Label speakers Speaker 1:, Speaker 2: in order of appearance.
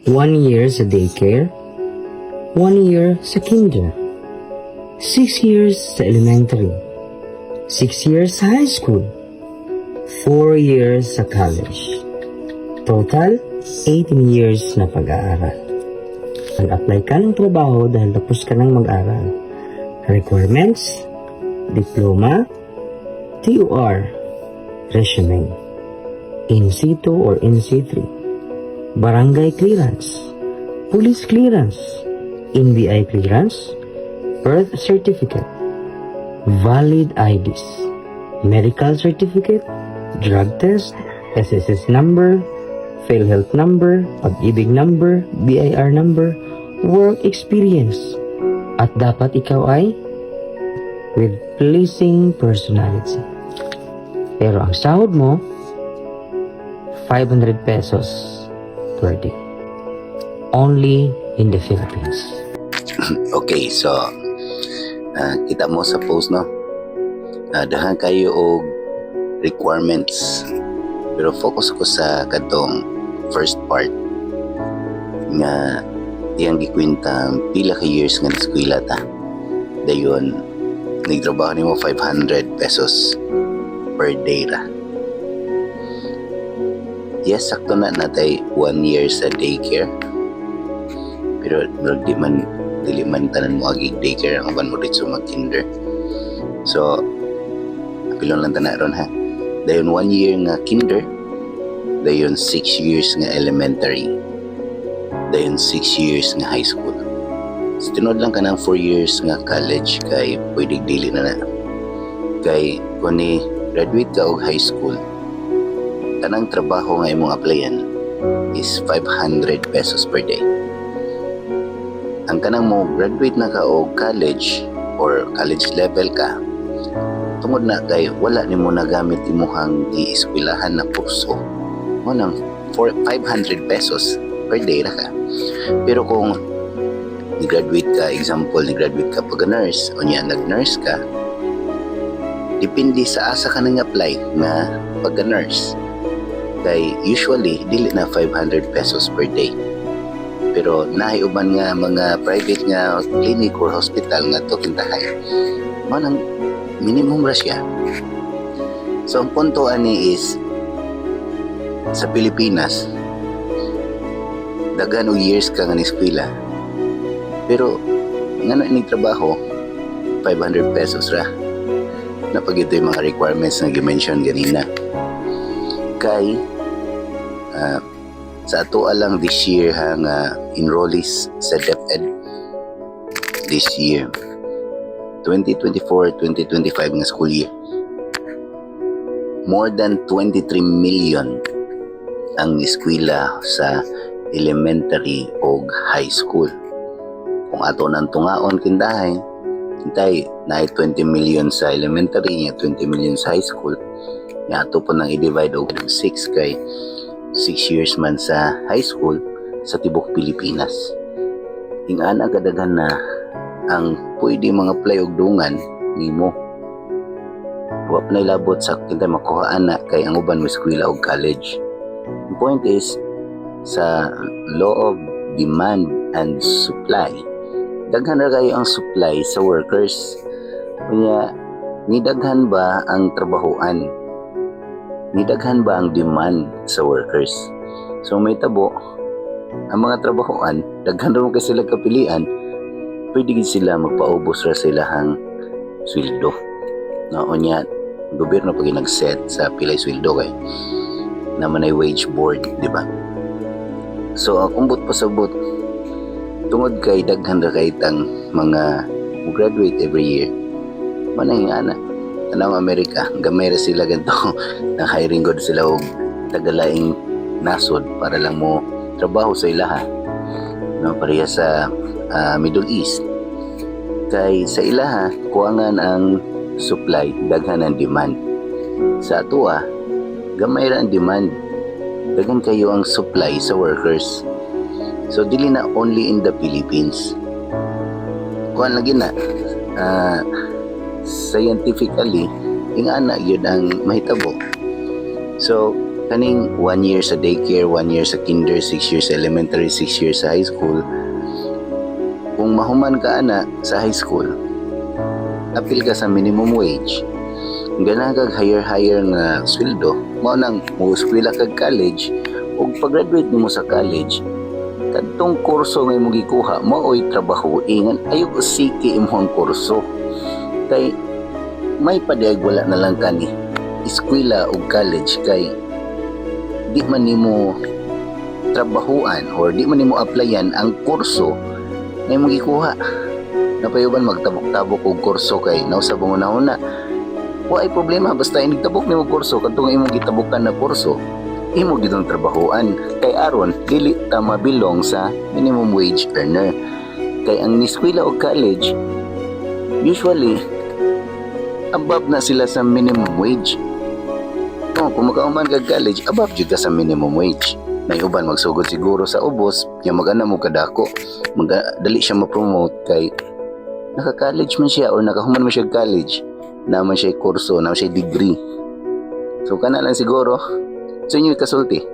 Speaker 1: 1 year sa daycare, 1 year sa kinder, 6 years sa elementary, 6 years sa high school, 4 years sa college. Total, 18 years na pag-aaral. Nag-apply ka ng trabaho dahil tapos ka nang mag-aral. Requirements: diploma, TOR, resume, NC2 or NC3, barangay clearance, police clearance, NBI clearance, birth certificate, valid IDs, medical certificate, drug test, SSS number, PhilHealth number, Pag-IBIG number, BIR number, work experience, at dapat ikaw ay with pleasing personality. Pero ang sahod mo, 500 pesos per day. Only in the Philippines.
Speaker 2: Okay, so kita mo sa post, no? Daghan kayo og requirements. Pero focus ko sa kadtong first part nga iyang gikwenta pila ka years nga eskwela ta. Dayon nagtrabaho nimo 500 pesos per day ra. Yes, sakto na natay 1 year sa daycare. Pero murag di man, dili man tanan mo agig daycare, ang uban mo dito mag kinder. So, pilon lang tanan ron ha. Dayon 1 year nga kinder, dayon 6 years nga elementary, dayon 6 years nga high school. So, tinuod lang ka ng 4 years nga college kay pwede dili na na. Kay kung ni graduate ka og high school, tanang trabaho nga imong applyan is 500 pesos per day. Ang kanang mo graduate na ka og college or college level ka, tungod na kay wala nimo nagamit imuhang gieskwelahan na kurso, mo nang for 500 pesos per day ra ka. Pero kung ni-graduate ka, example, ni-graduate ka pag nurse, o niya nag-nurse ka, depende sa asa ka nang apply nga pagka-nurse. Kay usually, dili na 500 pesos per day. Pero naay uban nga mga private nga clinic or hospital nga to kintahay. Mao nang minimum ra siya. So ang punto ani is sa Pilipinas, daghan og years ka nga ni-eskwela. Pero ngano inig trabaho 500 pesos ra? Napag ito yung mga requirements na gi-mention ganina. Kay sa ato lang this year ha nga enrollees sa DepEd this year, 2024-2025 nga school year, more than 23 million ang eskwela sa elementary o high school. Kung ato nang tungaon kintahay, hintay na 20 million sa elementary niya, 20 million sa high school niya, ato po nang i-divide og 6 kay 6 years man sa high school sa tibok Pilipinas. Ingana kadaghan na ang pwede mga apply og dungan nimo. Wa pa labot sa kintay makuhaan na kay ang uban mo eskwela og college. The point is, sa law of demand and supply, daghan ra kayo ang supply sa workers. Kunya, nidaghan ba ang trabahoan? Nidaghan ba ang demand sa workers? So may tabo, ang mga trabahoan, daghan ra kay sila kapilian, pwede gid sila magpaubos ra sa ilahang sweldo. No, unya, gobyerno pag nag-set sa pilay sweldo kay naman ay wage board, di ba? So, ang kumbot pasabot, tungod kay daghan ra kay tang mga graduate every year, manay ana. Tanaw Amerika, gamay ra sila ganto nang hiring god sila og tagalaing nasod para lang mo trabaho sa ilaha. No, pareha sa Middle East. Kay sa ilaha, kuangan ang supply, daghan ang demand. Sa atoa, gamay ra ang demand. Daghan kayo ang supply sa workers. So dili na only in the Philippines. Kuan lagi na scientifically ingana gyud ang mahitabo. So Kaning 1 year sa daycare, 1 year sa kinder, 6 years sa elementary, 6 years sa high school. Kung mahuman ka ana sa high school, apil ka sa minimum wage. Ganahan kag higher higher nga sweldo, mao nang mo-eskwela kag college ug pag-graduate nimo sa college, kadtong kurso nga imong gikuha mao'y trabaho. Ingan ayaw usiki imong kurso kay may padayag wala na lang kani eskwela ug college kay di man nimo trabahuan or di man nimo applyan ang kurso nga imong gikuha. Napayuban magtabok-tabok og kurso kay nausa bang una-una wa ay problema, basta inig tabok nimo kurso, kadtong imong gitabokan na kurso imo gidong trabahuan kay aron dili ta mabilong sa minimum wage earner, kay ang niskwela og college, usually above na sila sa minimum wage. No, kung makauman kag college, above jud ka sa minimum wage. May uban magsugod siguro sa ubos nya magana mo kadako, dali siya ma-promote kay naka-college man siya or nakahuman man siya og college na man siya kurso na man siya degree. So kana lang siguro sa inyo kasulti.